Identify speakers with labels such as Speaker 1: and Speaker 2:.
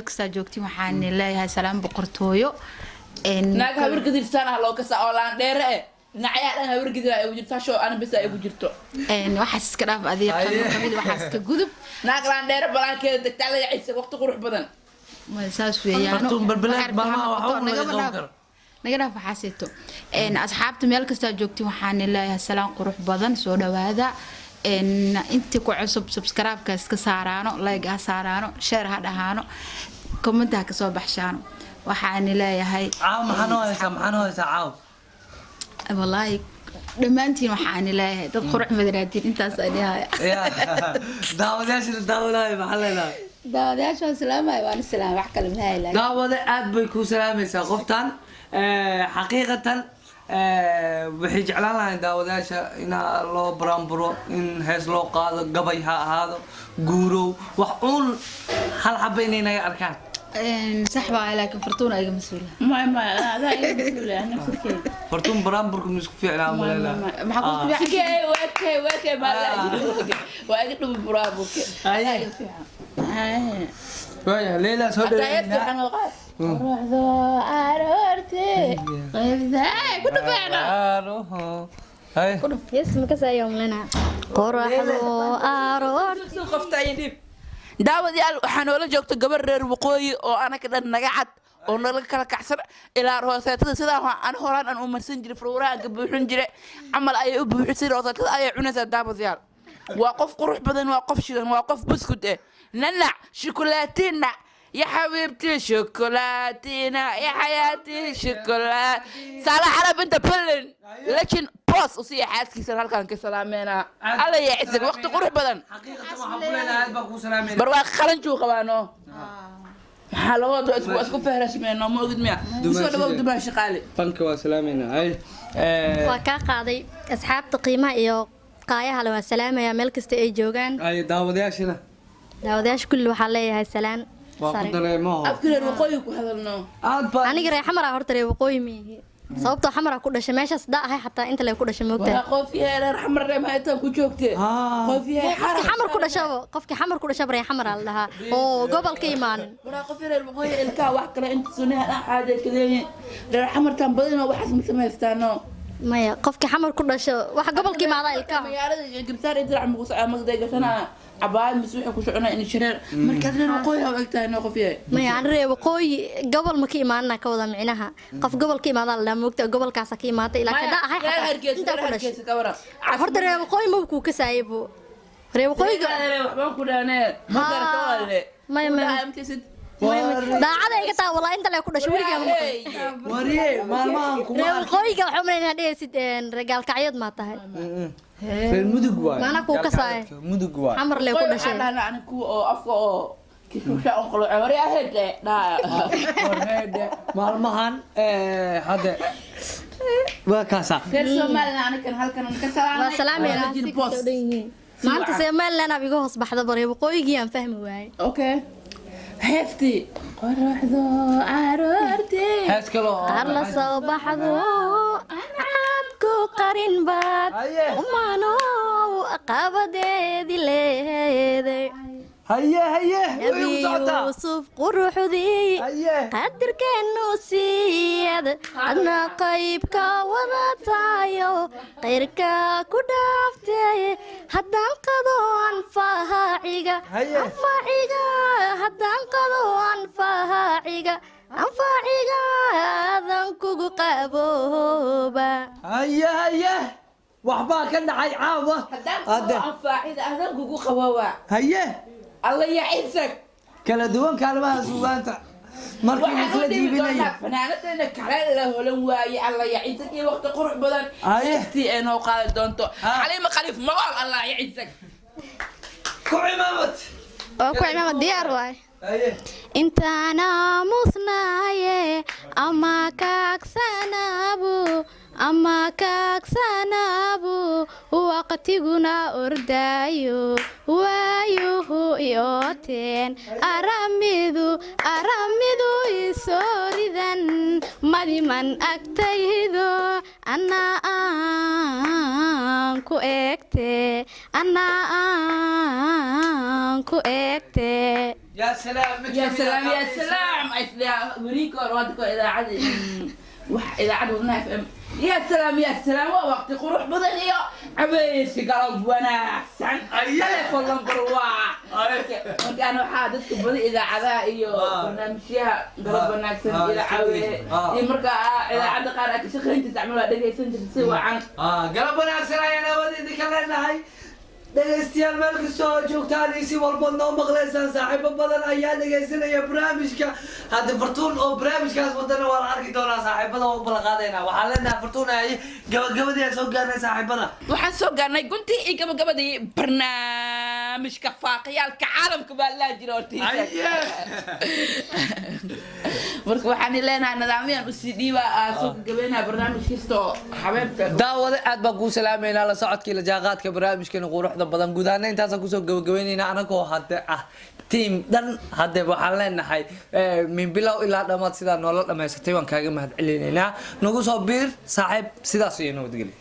Speaker 1: Kastaa joogtiin, waxaan leeyahay salaam boqortooyo.
Speaker 2: Naag Habar Gidirsaan ah loo kasa oo laan dheere eh, dhinacyaha dhan Habar Gidir ay ugu jirto, hasho ana bes ay ugu jirto.
Speaker 1: Waxaas iska dhaaf adiga, qabiil qabiil waxaas ka gudub.
Speaker 2: Naag laan dheere balaankeeda degtaa la yacisa waqti qurux badan.
Speaker 1: Saas weeyaan.
Speaker 3: Fartuun balbalaad maalmaha waxa uu laga qaban karo.
Speaker 1: Naga dhaaf waxaaseeto. Asxaabta meel kastaa joogtiin, waxaan leeyahay salaan qurux badan, soo dhawaada. Intii ku cusub subscribe-ka iska saaraano, like ha saaraano, share ha dhahaano, comment ha kasoo baxshaano. Waxaan leeyahay
Speaker 3: Caaw maxaa noo haysaa? Maxaa noo haysaa caaw?
Speaker 1: Wallaahi dhammaantiin waxaan leeyahay dad qurux badanaatiin, intaas aan yahay.
Speaker 3: Ya daawadayaasha la daawanaayo maxaa leedahay?
Speaker 1: Daawadayaasha waan salaamaya, waan salaam, wax kale ma hayla.
Speaker 3: Daawade, aad bay kuu salaamaysaa qoftan. Xaqiiqatan waxay jeclaan lahayn daawadayaasha inaa loo buraanburo, in hees loo qaado, gabay ha ahaado, guurow, wax uun hal xaba inay naga arkaan.
Speaker 1: Sax waa, laakiin Fartuun iga mas-uula.
Speaker 2: Maya maya, adaa iga mas-uula nafsirkeeda.
Speaker 3: Fartuun buraanburka ma isku fiicnaa maleelaa?
Speaker 1: Maxaa ku fiican?
Speaker 2: Sikee waakee waakee baa la waa iga dhubi buraaburke.
Speaker 3: Haye. Waaya Leila, soo
Speaker 2: Hataa heesta
Speaker 3: dhaweynaa.
Speaker 2: Waxaan oo qaad "Quruxdo aroorte" qaybta ku dhufeeno.
Speaker 3: Haye.
Speaker 4: Yes, makasaayo umlena qoraxdo aroor.
Speaker 2: Qofta ay dhib. Daawadayaal, waxaa noola joogta gabar reer waqooyi oo anaka dhan naga cad oo naga kala kacsan ilaa rooseetada. Sidaa an horaan aan u marsan jiray, faruuraha ka buuxin jiray camal ayay u buuxisay, rooseetada ayay cunaysaa. Daawadayaal, waa qof qurux badan, waa qof shidan, waa qof buskud eh, nanac shukulaatina, ya xabiibti shukulaatina, ya xayaati shukulaat. Saalax Carab inta pullin lajin boos usiiya xaaskiisan halkaan ka salaameynaa. Alla yaa cisig, waqti qurux badan.
Speaker 3: Xaqiiqatan waxaan ku leenahay aad baan kuu salaamayna.
Speaker 2: Barwaaqo qalanjuu qabaano, maxaa laga wado? Isku fehrasmeyno, ma ogid miya? Kusoo dhawow, dumaan shaqaale.
Speaker 3: Fanka waa salaamayna. Haye.
Speaker 4: Waa kaa qaaday. Asxaabta qiimaha iyo qaayaha le waan salaamayaa meel kasta ay joogaan.
Speaker 3: Haye, daawadayaashina?
Speaker 4: Daawadayaasha kulli waxaa leeyahay salaan
Speaker 3: Waa ku
Speaker 4: sare.
Speaker 3: dareemaho.
Speaker 2: Afka reer waqooyi ku hadalno.
Speaker 3: Aad baa
Speaker 4: Aniga reer Xamara, horta reer waqooyi miihi, sababtoo Xamara ku dhashay, meeshaas daa ahay, xataa inta lee ku dhashay, moogtahay.
Speaker 2: Waa qof yahay reer Xamar, reer mahaytaan ku joogte. Qof yahay
Speaker 4: Qofkii Xamar ku dhashaba, qofkii Xamar ku dhashaba reer Xamar aa la dhahaa oo gobolka imaanin.
Speaker 2: Waraa qof reer waqooyi ilkaha wax kale inta sunnaha dhan xaaday kaleeyihiin. Reer Xamartan badanoo waxaas ma samaystaano.
Speaker 4: Maya, qofkii Xamar ku dhasho waxa gobolka imaadaa ilkaha.
Speaker 2: Magaalada gabsaar inta rac mugu socdaa masday gashana cabaayad mise wixii ku soconaa in shareer markaas reer waqooyi ha u egtahay no qof yahay.
Speaker 4: Maya, aan reer waqooyi gobol ma ka imaanina, ka wada micnaha qof gobol ka imaadaa la dhahaa, moogta, gobolkaasa ka imaatay ilaa kada ahay
Speaker 2: Reer
Speaker 4: xataa
Speaker 2: Hargeysa,
Speaker 4: intaa
Speaker 2: reer
Speaker 4: ku dhashay.
Speaker 2: Hargeysa ka waran.
Speaker 4: Horta reer waqooyi maba kuu kasaayay bu reer waqooyiga.
Speaker 2: Waxbaan ku dhahnee ma garata walaale.
Speaker 4: Maya, maya. Daacada iga taa, walaa inta lee ku dhashay weligaa ma maqlin.
Speaker 3: Wariye maalmahan kuma
Speaker 4: Reer
Speaker 3: arkin.
Speaker 4: waqooyiga waxaa umaleynaa dhehaysid reer Gaalkacyood maa tahay.
Speaker 3: Reer Mudug waay.
Speaker 4: Maanaa kuu kasaaya.
Speaker 3: Mudug waay.
Speaker 4: Xamar lee ku dhashay.
Speaker 2: Kuwa oo afka oo kishuusha on qalo wari aheede dhaa.
Speaker 3: Warheede maalmahan hadde waa kaasa.
Speaker 2: Reer Somaliland anikan halkan ka salaamay.
Speaker 4: Waa salaamayna si kasta u dhan yihiin. Maanta Somaliland aab iga hoos baxda, bare waqooyigii aan fahmi waayey.
Speaker 2: Okay, heeftii "Qoraxdo aroortee".
Speaker 3: Hees kale oo
Speaker 4: Qaar la soo baxdo cadku qarin baad.
Speaker 3: Haye.
Speaker 4: Umanow qabadeedi leeday.
Speaker 3: Haye haye, way
Speaker 4: Nabi
Speaker 3: u socotaa.
Speaker 4: Yuusuf quruxdii
Speaker 3: Haye.
Speaker 4: qadirkeenu siiyad adna qaybka wadataayo qayrka ku dhaaftay haddaan qado anfaaciga.
Speaker 3: Haye.
Speaker 4: Anfaaciga haddaan qado, anfaaciga, anfaaciga adan kugu qabooba.
Speaker 3: Haye haye, waxbaa ka dhacay caawa.
Speaker 2: Haddaan
Speaker 3: Hadde.
Speaker 2: kugu anfaacida adan kugu qabowa.
Speaker 3: Haye.
Speaker 2: Alla yacisag.
Speaker 3: Kala duwan kaalmaha suugaanta markii
Speaker 2: Waxaan
Speaker 3: isla
Speaker 2: u dhibi
Speaker 3: jiibinayo.
Speaker 2: doonaa fanaanadeena kale la holan waaye. Alla yacisag iyo waqti qurux badan.
Speaker 3: Haye.
Speaker 2: Heestii ee noo qaadi doonto
Speaker 3: Ah.
Speaker 2: Xaliima Khaliif Magool. Allah yacisag.
Speaker 3: Ku cimaamad.
Speaker 4: Oo ku cimaamad, diyaar waay.
Speaker 3: Haye.
Speaker 4: Intaan aamusnaaye ama kaagsanabu ama kaagsanabu, waqtiguna ordaayo, waayuhu iyooteen, aramidu aramidu isoo ridan madiman agtaydo, anaa aan ku eegte, anaa aan ku eegte.
Speaker 3: Yaa Salaam, mid
Speaker 2: يا
Speaker 3: kamid ah
Speaker 2: سلام يا
Speaker 3: qaadaysa.
Speaker 2: سلام. وريكو روادكو إذاعة wax idaacad Wadnaha FM. يا سلام يا سلام، waa waqti qurux badan iyo cabaysi galab wanaagsan. Telephone number waa markaan waxaa dadka badi idaacadaha iyo barnaamijyaha galab wanaagsan ila caawiye iyo markaa idaacadda qaar aad ka shaqayn jirta camal waa dhegaysan jirta si wacan.
Speaker 3: Galab wanaagsan ayaan hawada idinka leenahay, dhegaystayaal, meel kasta oo joogtaan iyo si walba noo maqlaysaan. Saaxiibo badan ayaa dhegaysanaya barnaamijka. Hadda Fartuun oo barnaamijkaas wadana waa la arki doonaa. Saaxiibada waa u ballanqaadaynaa. Waxaan leenahay, Fartuun, ay gabagabadii aan soo gaarnay, saaxiibada.
Speaker 2: Waxaan soo gaarnay guntii iyo gabagabadii barnaamijka Faaqiyaalka Caalamka baa laa jira hortiisa. Marka waxaan leenahay nidaamyaan usii dhiiba aa soo gagabeynaya barnaamij kasta oo xabeebta.
Speaker 3: Daawade, aad baan kuu salaameynaa la socodkii la jaanqaadka barnaamijkeena quruxda badan. Guud ahaana intaasaan kusoo gabagabeynayna anagoo hadde ah team dhan. Hadde waxaan leenahay, min bilow ilaa dhammaad sidaa noola dhamaysatay waan kaaga mahad celinaynaa. Nagu soo biir, saaxiib. Sidaas iyo nabadgelyo.